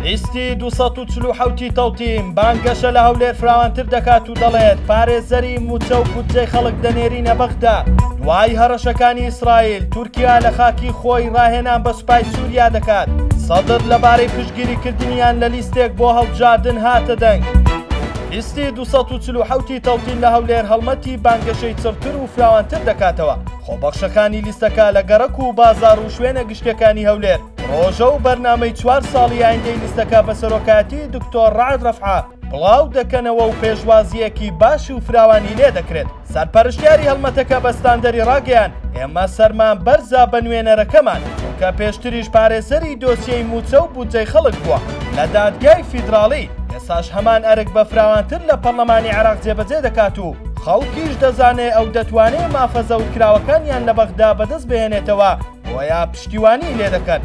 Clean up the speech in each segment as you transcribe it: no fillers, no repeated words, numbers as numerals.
لیستی 247 ی تەوتین بانگەشە لە هەولێر فراوانتر دەکات و دەڵێت پارێزەری مووچە و بودجەی خەڵک دەنێرینە بەغدا. دوای هەڕەشەکانی ئیسرائیل، تورکیا لە خاکی خۆی ڕاهێنان بە سوپای سووریا دەکات. سەدر لەبارەی پشتگیریکردنیان لە لیستێک بۆ هەڵبژاردن هاتە دەنگ. لیستی 247 ی تەوتین لە هەولێر هەڵمەتی بانگەشەی چڕتر و فراوانتر دەکاتەوە. خۆبەخشەکانی لیستەکە لە گەڕەک و بازاڕ و شوێنە گشتیەکانی هەولێر پڕۆژە و بەرنامەی چوار ساڵی ئایندەی لیستەکە بە سەرۆکایەتی دکتۆر ڕەعد ڕەفعە بڵاو دەکەنەوە و پێشوازییەکی باش و فراوانی لێ دەکرێت. سەرپەرشتیاری هەڵمەتەکە بە ستاندەری ڕاگەیاند، ئێمە سەرمان بەرزە بە نوێنەرەکەمان، چونکە پێشتریش پارێزەری دۆسیەی مووچە و بودجەی خەڵک بووە لە دادگای فیدراڵی، ئێستاش هەمان ئەرک بە فراوانتر لە پەڕلەمانی عێراق جێبەجێ دەکات و خەڵکیش دەزانێ ئەو دەتوانێ مافە زەوتکراوەکانیان لە بەغدا بەدەست بهێنێتەوە، بۆیە پشتیوانیی لێدەکەن.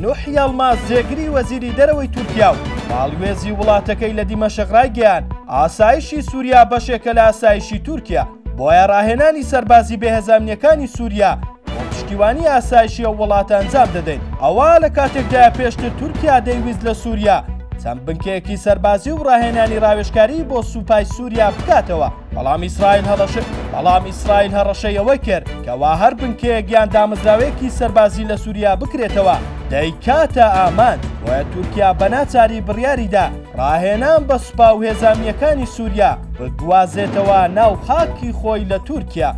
نوح یەڵماز جێگری وەزیری دەرەوەی تورکیا و باڵوێزی وڵاتەکەی لە دیمەشق ڕایگەیاند، ئاسایشی سوریا بەشێکە لە ئاسایشی تورکیا، بۆیە ڕاهێنانی سەربازی بێ هێزە ئەمنییەکانی سوریا بۆ پشتیوانی ئاسایشی ئەو وڵاتە ئەنجام دەدەین. ئەوە لە کاتێکدایە پێشتر تورکیا دەیویست لە سوریا چەند بنکەیەکی سەربازی و ڕاهێنانی ڕاوێژکاریی بۆ سوپای سوریا بکاتەوە. بەڵام ئیسرائیل هەڕەشە بەڵام ئیسرائیل هەڕەشەی ئەوەی کرد کەوا هەر بنکەیەک یان دامەزراوەیەکی سەربازی لە سوریا بکرێتەوە دەیکاتە ئامانج، بۆیە تورکیا بەناچاری بڕیاریدا ڕاهێنان بە سوپا و هێزە ئەمنییەکانی سوریا بگوازێتەوە ناو خاکی خۆی لە تورکیا.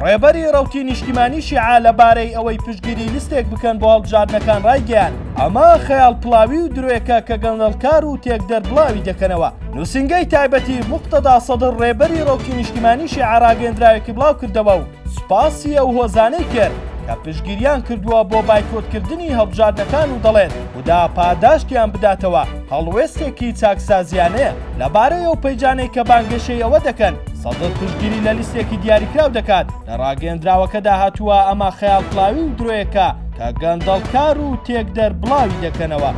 ڕێبەری ڕەوتی نیشتیمانی شیعە لەبارەی ئەوەی پشتگیری لیستێک بکەن بۆ هەڵبژاردنەکان ڕایگەیاند، ئەمە خەیاڵپڵاوی و درۆیەکە کە گەندەڵکار و تێکدەر بڵاوی دەکەنەوە. نووسینگەی تایبەتی موقتەدا سەدر ڕێبەری ڕەوتی نیشتیمانی شیعە ڕاگەیەندراوێکی بڵاوکردەوە و سوپاسی ئەو هۆزانەی کرد کە پشتگیریان کردووە بۆ بایکۆتکردنی هەڵبژاردنەکان و دەڵێت خودا پاداشتیان بداتەوە هەڵوێستێکی چاکسازیانەیە. لەبارەی ئەو پەیجانەی کە بانگەشەی ئەوە دەکەن سەدر پشتگیری لە لیستێکی دیاریکراو دەکات، لە ڕاگەیەندراوەکەدا هاتووە ئەمە خەیاڵپڵاوی و درۆیەکە کە گەندەڵکار و تێکدەر بڵاوی دەکەنەوە.